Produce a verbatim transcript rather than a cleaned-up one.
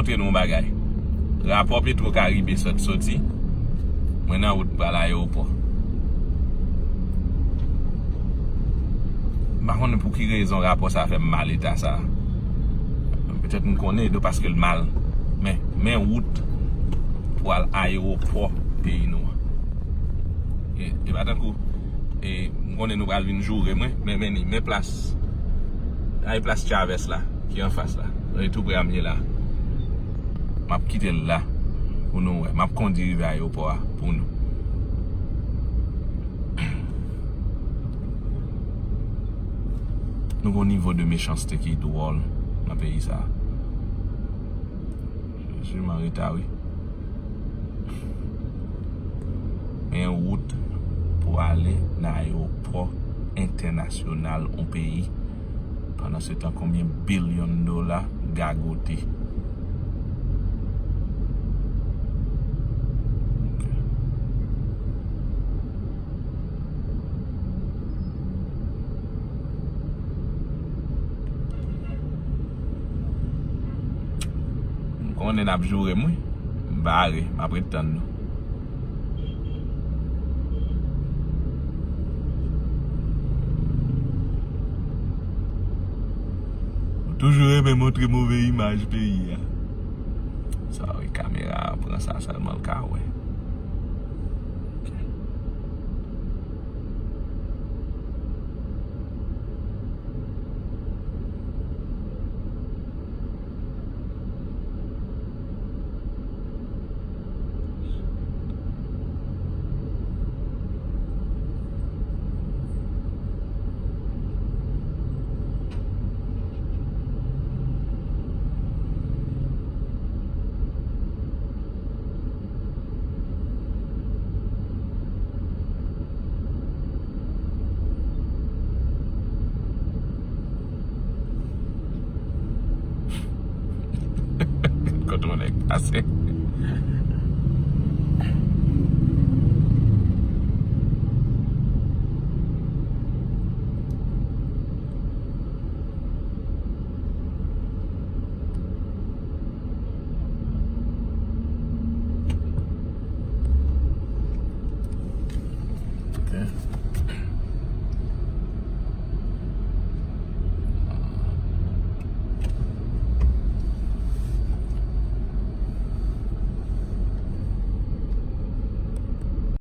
Montre nou yon bagay. Rapò Petro Caribe sot soti. Mwen nan wout pral ayewopò. M pa konnen pou ki rezon rapò sa fè m mal eta sa. Petèt m konnen do paske l mal. Men, men wout pou al ayewopò peyi nou an. E, e pa tankou, e, m konnen nou pral vin joure mwen, men, men ni, men plas. Ay plas Chavez la, ki anfas la. E tou prè a m ye la. M ap kite l la pou nou wè. M ap kondi rive ayewopò a pou nou. Nou gon nivo de mechanste ki dwòl nan peyi sa. Jezi, m an reta, wi. Men wout pou ale nan ayewopò entènasyonal yon peyi. Pandansetan, konbyen bilyon dola gagote? Ok. M konnen n ap joure m, wi. M bare, m ap ret tann nou. Nou toujou renmen montre move imaj peyi a. Sa, wi, kamera a pran sa sèlman l ka wè. Ok. Kote yon nèg pase.